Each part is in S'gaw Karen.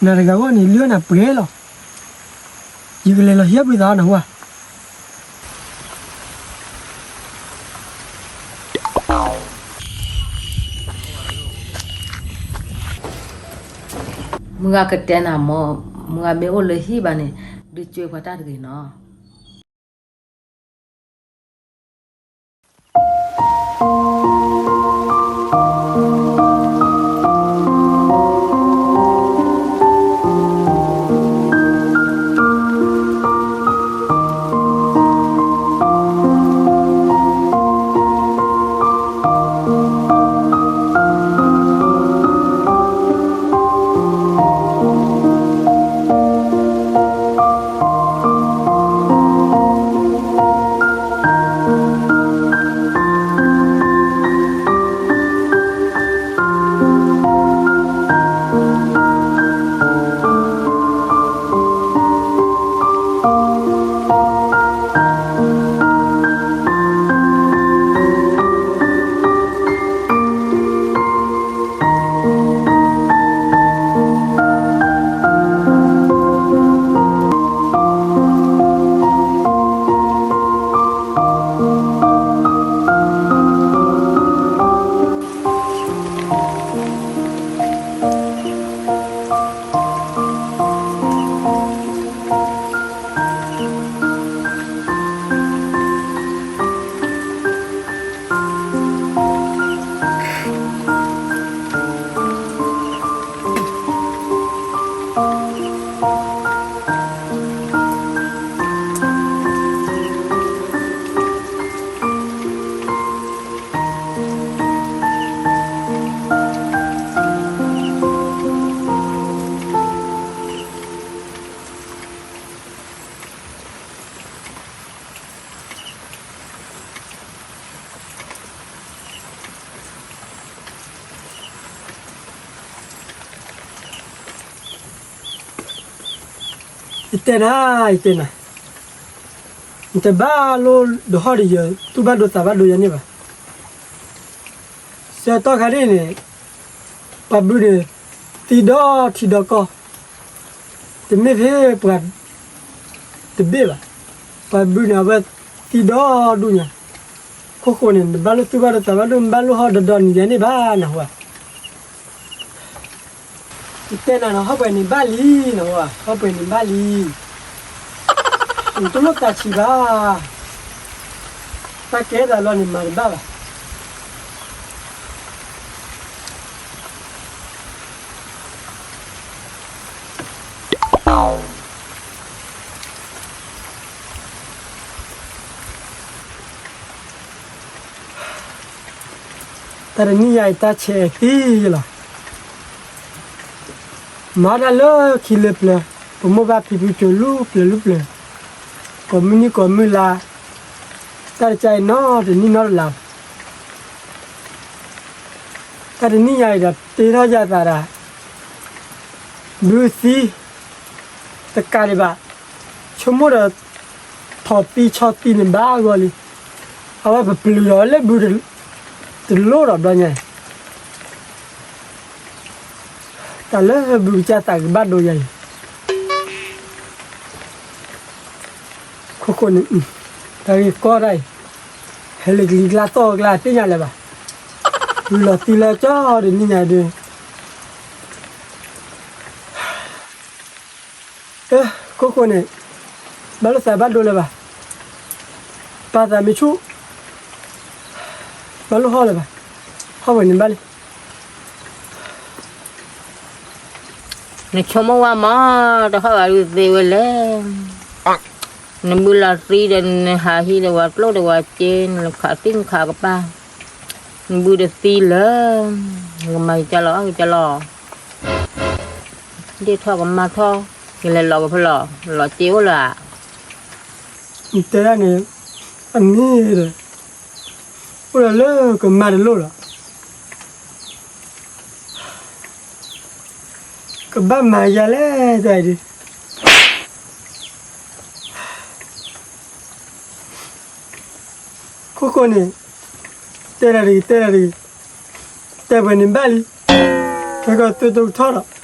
နၤတဂၤဂီၢ်န့ၣ် လုၢ်အီၣ်နၤပှဲၤလီၤ. ယကလဲၤလီၤဟံးအီၣ်ဘှံးသးအီၤနဟူဧါ. မုၢ်ဂၤကတဲနၤမၢ်, မုၢ်ဂၤမ့ၢ်အိၣ်လၢဟံၣ်ဘၣ်န့ၣ် ဒုးကွဲပှၤတၢ်တဂ့ၤနီၤ. ယတဲနၤ, ယတဲနၤ, နတဘၣ်လိၣ်ဒီးဟီၣ်ဒီးယဲ သူၣ်ဘၣ်ဒိသးဘၣ်ဒိယဲန့ၣ်ဘၣ်. ဆၢကတီၢ်ခါန့ၣ်န့ၣ် ပှၤဘုန့ၣ် သံဒီးထံဒီးကီၢ်, တမ့ၢ်ဖဲပှၤတဘ့ၣ်ဘၣ်. ပှၤဘုန့ၣ် အဝဲသံဒီဒူၣ်ညါ. ခိၣ်ဃိန့ၣ် နဘၣ်လိၣ်သူၣ်ဘၣ်ဒိသးဘၣ်ဒိ နဘၣ်လိၣ်ဟီၣ်ဒီးဒီနံၤယဲန့ၣ်ဘၣ် နဟူဧါ. ယတဲနၤနီၤ ဟီၣ်ပှဲၤန့ၣ်ဘၣ်လံ နဟူဧါ, ဟီၣ်ပှဲၤန့ၣ်ဘၣ်လံ. နတလိၣ်သးဆံးဘၣ်. တၢ်ကဲသးလီၤန့ၣ်မၤတဘၣ်ဘၣ်. တၢ်တနံၣ်ညါအံၤ တၢ်ဆဲးသံလီၤ. မၤတၢ်လၢခံလၢပျၢၤ, ပမိၢ်ပၢ်ဖံဖုကၠိၤလူၢ်ပျၢၤလူၢ်ပျၢၤ, ကိးမုၢ်နံၤကိးမုၢ်လါ, တၢ်တကါအံၤနီတနံၣ်နီတလါ. တၢ်တနံၣ်ညါအံၤဒီး တ့ထီၣ်ယၤသးဒၣ် ဘုသံ တကးဒံးဘၣ်, ဆိကမိၣ်ဒီး ထိးသံဆီသံန့ၣ်ဘၣ်အဂီၢ်လံ. အဝဲပပျုၤဒီးလၢဘုတလိၣ်ဒီးဘျီညါအံၤ, တၢ်လၢဘုကစၢ်သးကဘၣ်ဒိယၤအံၤ. ခိၣ်ဃိန့ၣ် တၢ်ဂ့ၢ်ကီတၢ်အံၤ ဟဲလၢကလံၤကျါသီၣ်ကျါသ့ၣ်ညါလၢၤဘၣ်. ဝံၤလီၤသံလၢကၠီတနံၣ်ညါဒုး ခိၣ်ဃိန့ၣ် ဘၣ်လိာ်သးဘၣ်ဒိလၢၤဘၣ်. ပာ်သးမ့ၢ်ဆူၣ် ဘၣ်လိာ်ဟီၣ်လၢၤဘၣ်. ဟီၣ်ဝဲန့ၣ်ဘၣ်လံ. နဆိကမိၣ်ဝဲမး တဟီၣ်ဘၣ်ဒုးသ့ဝဲလဲၣ်. နဘုလီၤသံဒီး နဟးဟံးဒီးဝဲကျိၣ်ဒီးဝဲစ့ နခးသံၣ်နခးကပၤ, နဘုတသံလၢၤ. နကမၤကကလီၤ ကကလီၤ, ဒ့ၣ်ထီၣ်ကမါထီၣ်, ယလဲၤလီၤကဖၢလီၤ, လီၤစ့အိၣ်လၢၤဧါ. နတဲဒၣ်န့ၣ် အမ့ၢ်ဒီး အိၣ်ဒီးလၢကမါတလိၣ်လီၤ. ကဘၣ်မၤယၤလဲၣ်တၢ်အံၤဒုး. ခိၣ်ဃိန့ၣ် တဲတၢ်တဂ့ၤ, တဲတၢ်တဂ့ၤ, တဲပှဲၤန့ၣ်ဘၣ်လံ, ခဲကီၢ်သုးတိကထီၣ်ဒီး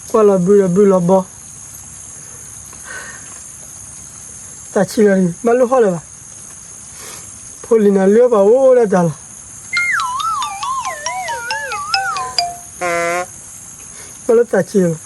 ကွၢ်လီၤဘုဒီးဘုလီၤဘီ, တၢ်ဆံးလီၤန့ၣ် ဘၣ်လိၣ်ဟီၣ်လၢၤဘၣ်, ဖိလံၤနၤလၢပှၤအိၣ်လၢတၢ်လီၤ, ဘၣ်လိၣ်တၢ်ဆံးလီၤ. သ့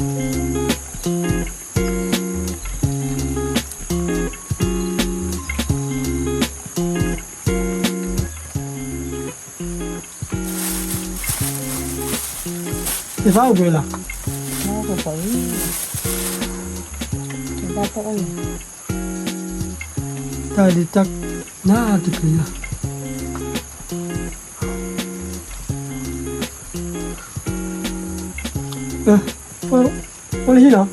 ၣ်ဖးအိၣ်ပှဲၤလီၤ, တၢ်ဒ်တၢ်နၢ်တက့ၢ်လီၤ, အိၣ်လၢဟံၣ်လီၤ,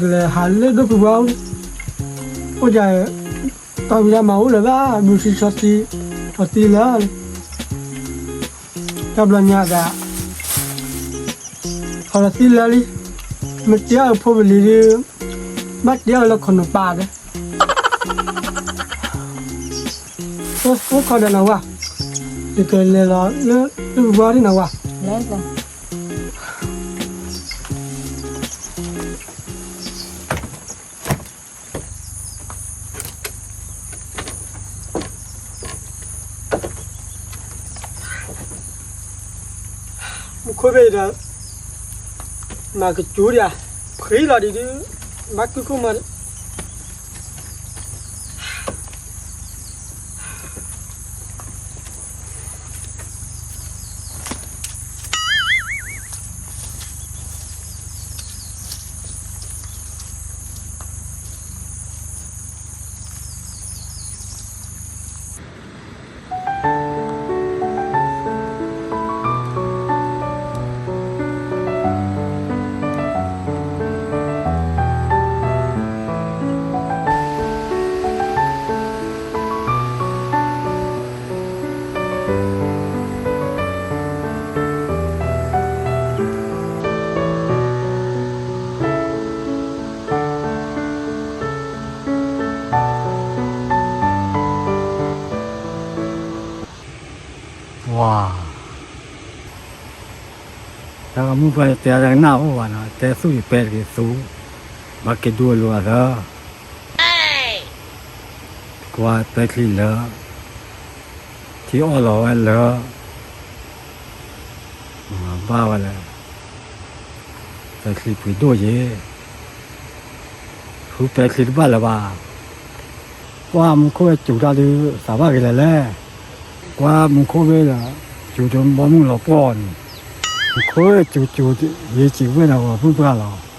ကလဲၤဟးလၢဒိၣ်ဖုဘှါအိၣ်, အိၣ်ဒၣ်, တၢ်ဝံၤဒၣ်မၤအိၣ်လၢၤဘၣ် မုၢ်ဆံဆီသံ, အီသံလၢာ်, တၢ်ဘျီညါဒၣ် ဟီၣ်လီၤသံလၢာ်လံ, မ့ၢ်တ့အီၣ်ဖိပလံၤဒုး, ဘၣ်တ့အီၣ်လၢခိၣ်နူာ်ပၢ်ဒီး, အိၣ်ခိးဒီးနဝၤ, ယကလဲၤလီၤလၢဒိၣ်ဖုဘှါဒ်နဝၤ မူခိၣ်ဘ့ၣ်ဒီး, မၤကစူၤဒံးဧါ, ဖှံလီၤဒံးဒုး, ဘၣ်ကုၢ်ကိၢ်မးဒီး ဝါ, တၢ်ဂီၤမုၢ်ပှၢ်တဲတၢ်ကနၣ်အိၣ်ဘၣ်နီၤ, တဲသူၣ်ယပဲတက့ၤသူ, ဘၣ်က့ၤဒိအလိၤအသး, ကွၢ်ပဲချံလၢာ်, ထံအီၣ်လီၤဝဲလၢာ်, ဘၣ်ဝဲလဲၣ်, ပဲချံပှ့ၤဒိၣ်ယဲ, ဃုပဲချံတဘၣ်လၢၤဘၣ်, ကွၢ်မူခိၣ်ဝဲစူၤတၢ်ဒုး သးဘၣ်ဂ့ၤလဲၣ်လဲၣ်, ကွၢ်မူခိၣ်ဝဲဒီး, စူၤတဘီမုၢ်လီၤပှီၢ်န့ၣ်, မူခိၣ်ဝဲစူၤစူၤ, ယစံးဝဲန့ၣ်ဂီၤမုၢ်ပှၢ်လီၤ.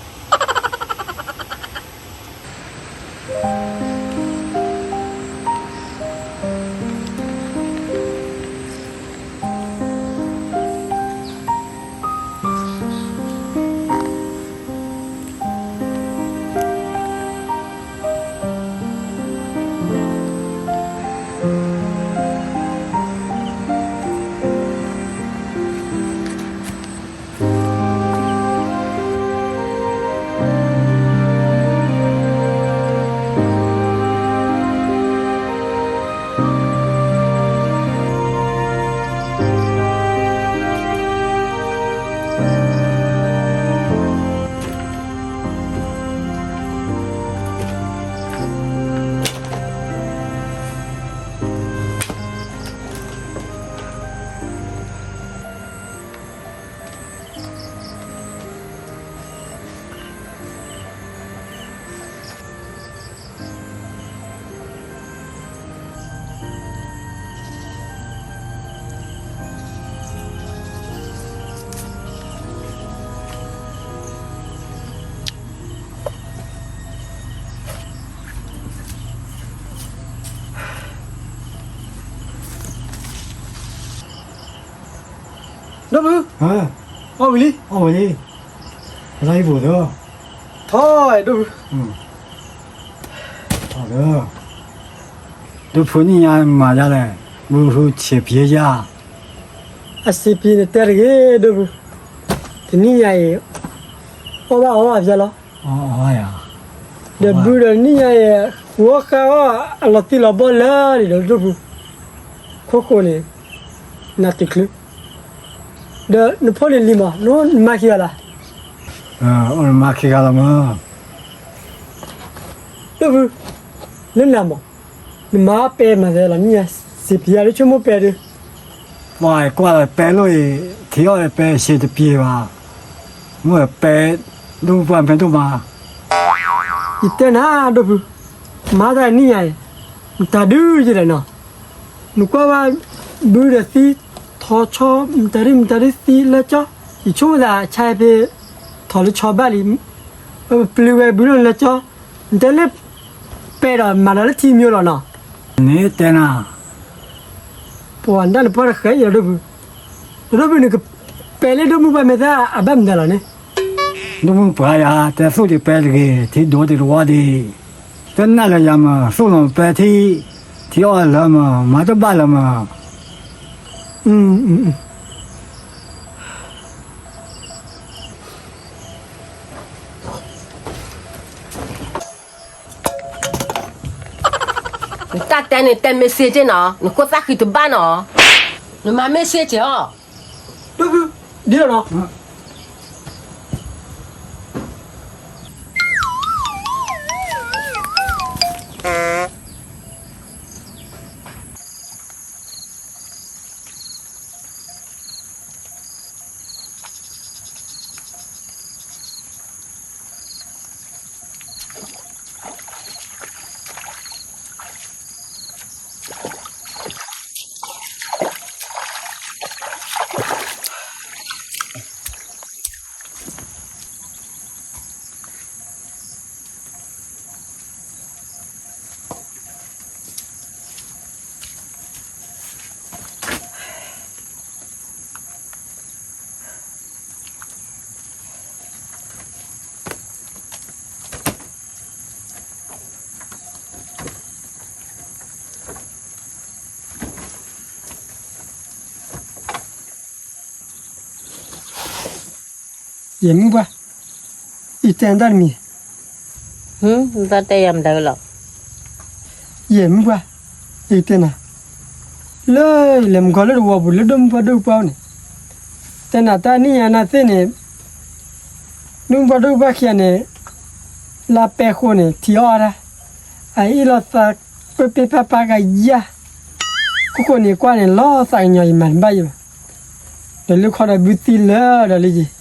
ဒိၣ်ဖု, အီၣ်ဝံၤလံ, အီၣ်ဝံၤလံ, ပတၢ်ဟံၣ်ပူၤသၢ, ထီၣ်ဒိၣ်ဖု, ထီၣ်ဒီး, ဒိၣ်ဖုနံၣ်ညါမၤဒ်လဲၣ်, ဘုဟုဆံးပျ့ယၤ, အဆံးပျ့န့ၣ်တဲတဂ့ၤဒိၣ်ဖု, တနံၣ်ညါအံၤ, အီၣ်ဘၣ်အီၣ်ဘၣ်ဖျါလီၤ, ဒီးဘုဒီးနံၣ်ညါအံၤ, ဂီၤဃါအီၣ်အလီၤတံၢ်လီၤဘီလၢာ်န့ၣ်ဒီးဒိၣ်ဖု, ခိၣ်ဃိန့ၣ်, နၤတချုး ဒီးနဖိန့ၣ်လံမး, နမါခံဂၤလီၤ, အိၣ်နမါခံဂၤလီၤမး, ဒိၣ်ဖု, လၢနၤမး, နမါပဲမၤသးလီၤနံၣ်ညါ, စံးပျ့ယၤလၢဆိကမိၣ်ပဲဒုး, ပှၤကွၢ်လီၤပဲလိၣ်အံၤ, ထံအီၣ်ဒီးပဲဆံးတပျ့ၤဘၣ်, မ့ၢ်ပဲ, ဒိၣ်ဖုပှၢ်မဲဒိၣ်မး, ယတဲနၤဒိၣ်ဖု, မၤတၢ်နံၣ်ညါအံၤ, မတၤဒုယလဲၣ်နီၤ, နကွၢ်ဘၣ်, ဘုဒီးသံ, ထီဆီ, မတၤဒုမတၤဒုသံလၢကၠီ, ယဆိကမိၣ်သးဆါဖဲ, ထီၣ်လၢဆီဘၣ်လံ, ပပျံၤဝဲဘုလၢလၢကၠီ, နတဲလၢ, ပဲဒီးမၤဒီးလၢထံမျိၤလီၤနီၤ, န့ၣ်တဲနၤ ပှၤဒၣ်နပှၢ်တဃဲအံၤလီၤဒိၣ်ဖု, ဒိၣ်ဖုနက, ပဲလၢဒိၣ်မုၢ်ပှၢ်မဲာ်သၣ်အဘၣ်မနုၤလဲၣ်န့ၣ်, ဒိၣ်မုၢ်ပှၢ်ယၤ တဲသူၣ်ဒံးပဲတဂ့ၤ ထံဒိၣ်တတဝီဒံး, တနၢ်လၢယၤမး သူၣ်လီၤပဲထံ, ထံအီၣ်လၢမး မၤတဘၣ်လၢမး, နတၢ်တဲန့ၣ်တဲ message နီၤ, နခိၣ်သၣ်ဃံတဘၣ်နီၤ, နမၤ message အီၤ, ဒ်လီၤနီၤ. ယဲၢ်မုၢ်ပှၢ်, ယတဲနၤတၢ်တမံၤ, တၢ်တဲယၤမတၤလီၤ, ယဲၢ်မုၢ်ပှၢ်, ယတဲနၤ, လၢယလဲၤမုၢ်ကီၤလၢတဝီပူၤလၢဒိၣ်မုၢ်ပှၢ်ဒိၣ်ပှၢ်န့ၣ်, တဲနၤတၢ်နံၣ်ညါနၤသ့ၣ်န့ၣ်, ဒိၣ်မုၢ်ပှၢ်ဒိၣ်ပှၢ်ခံဂၤန့ၣ်, လၢပဲဃိန့ၣ် ထံအီၣ်တၢ်, အအ့ၣ်လိာ်သးပ့ၢ်ပ့ၢ်ဖးဖးကယၤ, ခိၣ်ဃိန့ၣ်ကွၢ်န့ၣ် လီၤသးကညီၤယမၤတဘၣ်ယဘၣ်, ဒီးလၢခီဒီးဘုသံလၢာ်ဒီးလၢယဲၢ်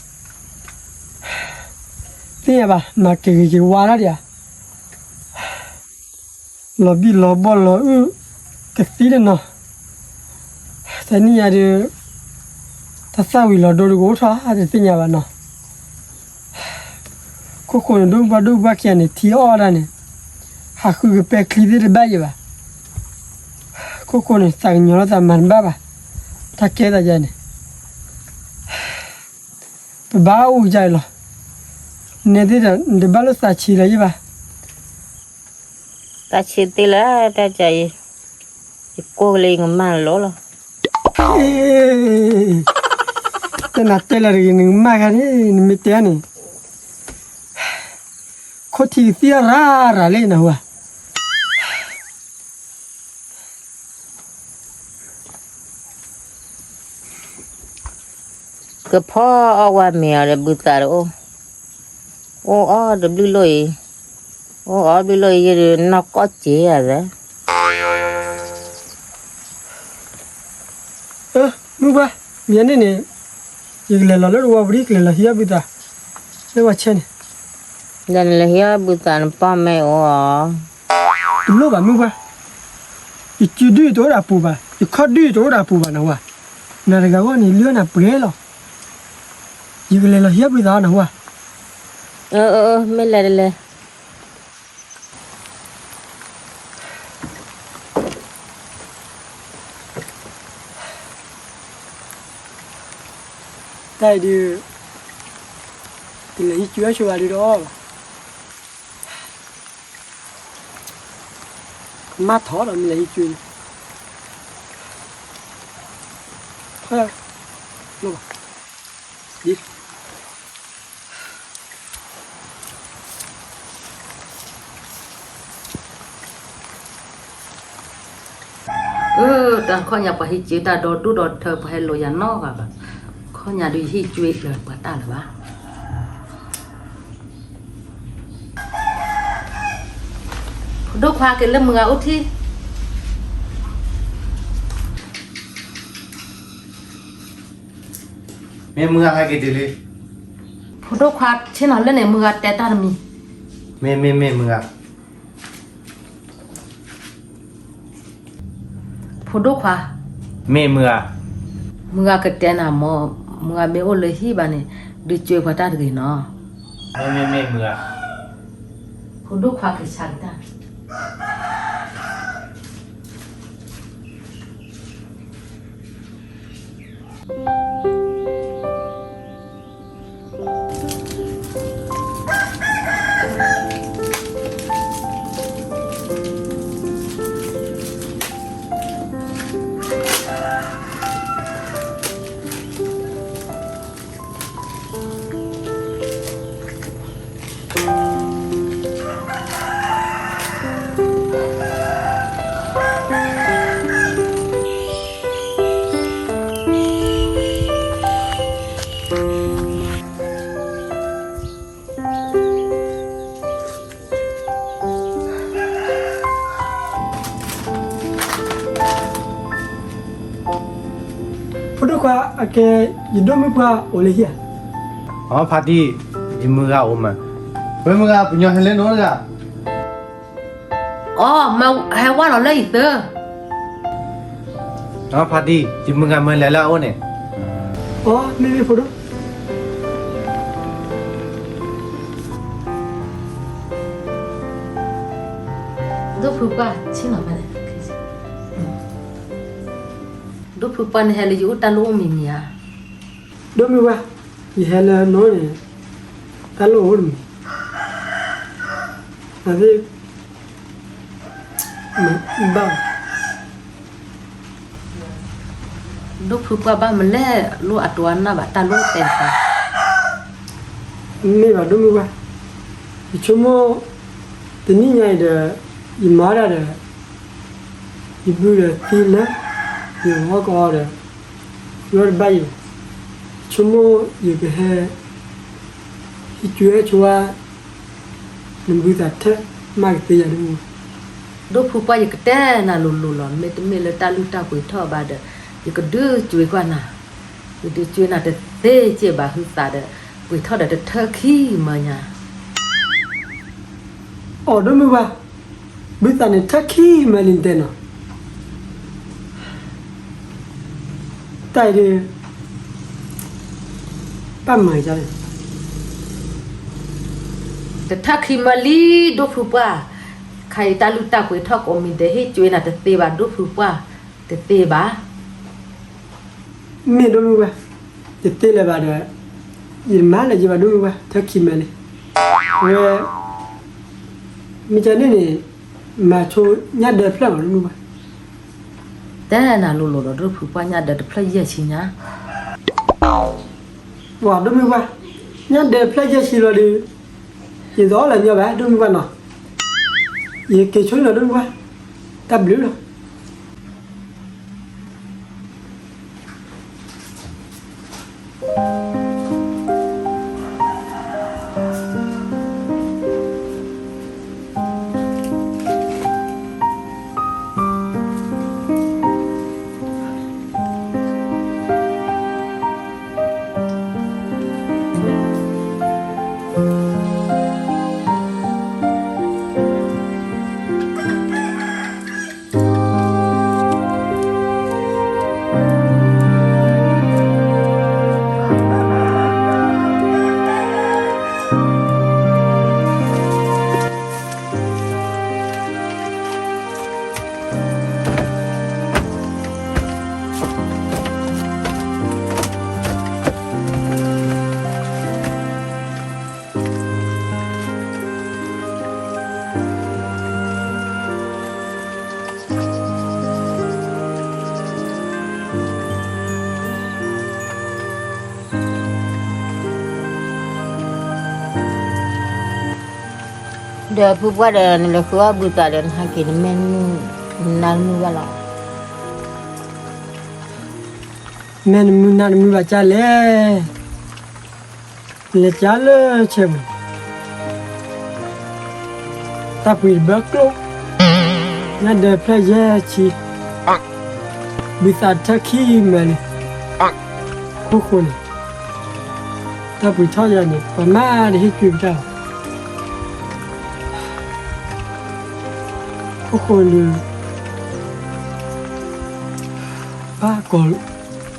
သ့ၣ်ညါဘၣ် မၤက့ၤဂ့ၤက့ၤဝါဒၣ်ဒံးဧါ, လီၤဘံၣ်လီၤဘီၣ်လီၤအုၣ်ကသံတနီၤ, တနံၣ်ညါဒီး တၢ်သၣ်ဝံၤလီၤဒိဒီးကအိၣ်ထီၣ်ဧါ တသ့ၣ်ညါဘၣ်နီၤ, ခိၣ်ဃိန့ၣ် ဒိၣ်မုၢ်ပှၢ်ဒိၣ်ပှၢ်ခံဂၤန့ၣ် ထံအီၣ်တၢ်န့ၣ်, ဟးဃုကပဲချံသ့ၣ်တဘၣ်ယဘၣ်, ခိၣ်ဃိန့ၣ် သးကညီၤလီၤသးမၤတဘၣ်ဘၣ်, တၢ်ကဲသးယၤန့ၣ် ပဘၣ်အိၣ်ကယၤအံၤလီၤ, နဲသ့ၣ်ဒီး နတဘၣ်လိာ်သးဆံးလၢၤယဘၣ်, သးဆံးသ့လၢတၢ်ကယၤအံၤ, ယကိးကလၢယကမၢလီၤလီၤ, တဲနၤတဲလၢတဂ့ၤ နကမၢ်ခါန့ၣ် နမ့ၢ်တဲန့ၣ်, ခိၣ်ထံးကသံၣ်ရၤရၤလံနဟူဧါ ကဖီအီၣ်ဝဲမ့ၤအီၤဒီးဘုသးတအိၣ်, အိၣ်အီၣ်တဘျုးလိၣ်အံၤ, အိၣ်အီၣ်ဘျုးလိၣ်အံၤယဒုးနီၢ်ကီၢ်စ့ဧါသၢ, မုၢ်ပှၢ်, မ့ၢ်န့ၣ်န့ၣ်, ယကလဲၤလီၤလၢတဝီပူၤဒ် ကလဲၤလီၤဟံးအီၣ်ဘုသး, လၢပှၤဆဲန့ၣ်, ဒီးနလဲၤဟံးအီၣ်ဘုသးနပီၢ်မ့ၢ်အိၣ်အီၤ, တလိၣ်ဘၣ်မုၢ်ပှၢ်, ယစုဒုၣ်တအိၣ်ဒၣ်ပူၤဘၣ် ယခီၣ်ဒုၣ်တအိၣ်ဒၣ်ပူၤဘၣ်နဟူဧါ, နၤတဂၤဂီၢ်န့ၣ် လုၢ်အီၣ်နၤပှဲၤလီၤ, ယကလဲၤလီၤဟံးအီၣ်ဘုသးအီၤနဟူဧါ, အၢအၢမ့ၢ်လဲၤတလဲၤ တ တၢ်အံၤဒုး တလဲၤဟံးကွံာ်အီၣ်ဆိဘၣ်ဒုးဒီးအီၣ်ဘၣ်, ကမၣ်ထီၣ်ဒီးမ့ၢ်လဲၤဟံးကွံာ်န့ၣ်, လီၤဘၣ်, အၢ တၢ်ခီညါပှၤဟံးကွံာ်တၢ်ဒီဒူၣ်ဒီထၢ ပှၤဟဲလိာ်ယၤနီတဂၤဘၣ်, ခီညါဒုးယဟံးကွံာ်လၢပှၤတၢ်လၢၤဘၣ်. ဖိဒိၣ်ခွါက့ၤလၢမုၢ်ဂၤအိၣ်ထံၣ်, မ့ၢ်မုၢ်ဂၤဟဲက့ၤတုၤလံ. ဖိဒိၣ်ခွါဆ့ၣ်နီၤလၢန့ၣ် မုၢ်ဂၤတဲတၢ်တမံၤ, မ့ၢ်မ့ၢ်မ့ၢ်မုၢ်ဂၤ ဖိဒိၣ်ခွါ, မ့ၢ်မုၢ်ဂၤ, မုၢ်ဂၤကတဲနၤမ့ၢ်, မုၢ်ဂၤမ့ၢ်အိၣ်လၢဟံၣ်ဘၣ်န့ၣ် ဒုးကွဲပှၤတၢ်တဂ့ၤနီၤ, မ့ၢ်မ့ၢ်မ့ၢ်မုၢ်ဂၤ, ဖိဒိၣ်ခွါကဆါကတၢၢ်. ဖိဒိၣ်ခွါ, အကဲ ယဒိၣ်မုၣ်ပှၢ်အိၣ်လၢဟံၣ်ဧါ. အဖါတံၢ်, ယမုၢ်ဂၤအိၣ်မး, ဝဲမုၢ်ဂၤ ပညီဟဲလၢနအိၣ်တဂၤ. အိ, ဟဲဝဲလီၤလၢယသၢ. ဖါတံၢ်, ယမုၢ်ဂၤမၢလဲၤလၢအအိၣ်န့ၣ်. အိ, မ့ၢ်မ့ၢ်ဖိဒိၣ်. ဒိၣ်ဖုပှၢ်ဆ့ၣ်နီၤဖဲန့ၣ်, ဒိၣ်ဖုပှၢ်န့ၣ်ဟဲလၢယအိၣ်တၢ်လိၣ်အိၣ်မံၤမံၤဧါ. ဒိၣ်မုၢ်ပှၢ်, ယဟဲလၢနအိၣ်န့ၣ် တၢ်လိၣ်အိၣ်တမံၤ, အသ့ၣ် ဘၣ် ဒိၣ်ဖုပှၢ်ဘၣ်မလဲၣ်, လိၣ်အတိၤအနၢ်ဘၣ်တၢ်လိၣ်တဲတခါ. မ့ၢ်ဘၣ်ဒိၣ်မုၢ်ပှၢ်, ယဆိကမိၣ် တနံၣ်ညါအံၤဒီး ယမၤတၢ်ဒီး ယဘုဒီးသံလၢ ယဂီၢ်ကအီၤဒီး ယဂီၢ်တဘၣ်အံၤဘၣ်, ယဆိကမိၣ်ယကဟဲ ဟံးကွံာ်အီၣ်ဆိဝဲ နဘုသးထၢၣ်မးကသ့ယၤဒိၣ်မုၢ်ပှၢ်. ဒိၣ်ဖုပှၢ်ယကတဲနၤလိၤလိၤလီၤ, မ့တမ့ၢ်လၢတၢ်လုၢ်တၢ်ပှ့ၤထီၣ်ဘၣ်ဒီး ယကဒုးကွံာ်ကွၢ်နၤ, ယဒုးကွံာ်နၤတသ့က့ဘၣ်ဟုသးဒီး ပှ့ၤထီၣ်ဒီးတထၢခံမၢညါ. အိ, ဒိၣ်မုၢ်ပှၢ်, ဘုသးန့ၣ်ထၢခံမၢလံနတဲနီၤ. တၢ်အံၤဒုး ဘၣ်မၤဒ်လဲၣ်. တထၢခံမၢလံ ဒိၣ်ဖုပှၢ်, ခါအံၤတၢ်လုၢ်တၢ်ပှ့ၤထီၣ်ကိးမံၤဒဲး ဟ့ၣ်ကွံာ်နၤတသ့ဘၣ်ဒိၣ်ဖုပှၢ်, တသ့ဘၣ်. မ့ၢ်ဒိၣ်မုၢ်ပှၢ်, တသ့လၢၤဘၣ်ဒီး ယတမၤလၢၤက့ဘၣ်ဒိၣ်မုၢ်ပှၢ်, ထၢခံမၢလံ. ဝဲ မ့ၢ်ကန့ၣ်န့ၣ် မၤဆိညၣ်ဒၢတဖျၢၣ်မးဒိၣ်မုၢ်ပှၢ်. တဲနၤလိၤလိၤဒီး ဒိၣ်ဖုပှၢ် ညၣ်ဒၢတဖျၢၣ်ယဲၢ်ဆံညါ. ပှၤဒိၣ်မုၢ်ပှၢ်, ညၣ်ဒၢတဖျၢၣ်ယဲၢ်ဆံလီၤဒီး ယသီလၢညီဘၣ်ဒိၣ်မုၢ်ပှၢ်နီၤ. ယက့ၤဆိလီၤဒိၣ်မုၢ်ပှၢ်, တၢ်ဘျုးလီၤ. ဒီးဖုပှၢ်ဒီး နလဲၤဃုအီၣ်ဘုသးဒီး နဟဲက့ၤနမဲာ်နမုၢ်နါတမုၢ်ဘၣ်လီၤ. မဲာ်နမုၢ်နါတမုၢ်ဘၣ်ကၢ်လဲၣ်. လဲၤကၢ်လၢဆဲးပူၤ, တၢ်ပှ့ၤတဘၢကျိ, ညၣ်ဒၢဖျၢၣ်ယဲၢ်ဆံ, ဘုသးထၢခံမၢန့ၣ်, ခိၣ်ဃိန့ၣ်, တၢ်ပှ့ၤထီၣ်ယၤန့ၣ် ပှၤမၤတဟ့ၣ်ကွံာ်ပတၢ်ဘၣ်. ခိၣ်ဃိဒုး, ဘၣ်ကီး,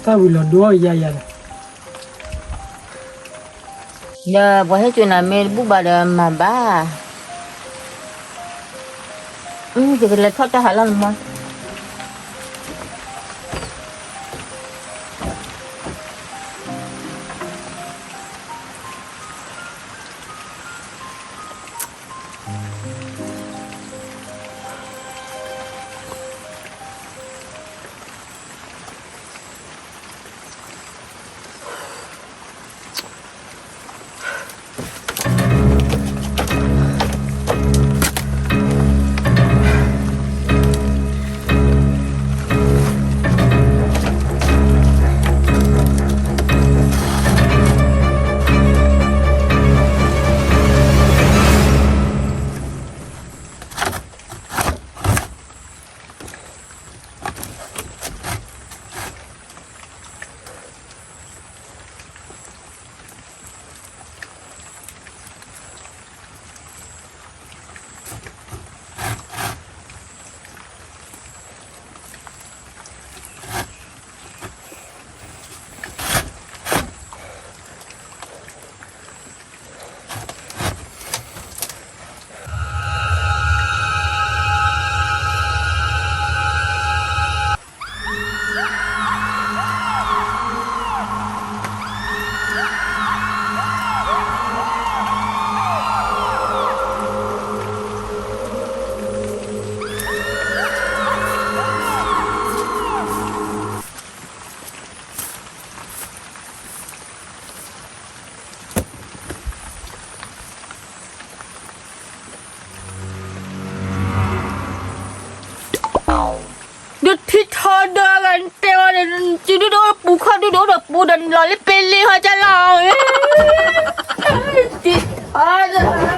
တၢ်ဝံၤလီၤဒိအီၣ်ယၤယၤဒီး ဒီးပှၤဟ့ၣ်ကၠိနၤမ့ၢ်တဘူၣ်ဘၣ်ဒီးမၤဘၣ်. ယကလဲၤထီၣ်တၢ်ဟးလီၢ်နမီၢ်. ဒုးထံထီဒီးဂၤတဲဝဲန့ၣ်, စုဒုၣ်ဒိၣ်ပူၤခီၣ်ဒုၣ်ဒိၣ်ဒီးပူၤဒီး နလီၤလၢပ့လ့ဟီကလီၤ, ထံထီဒီး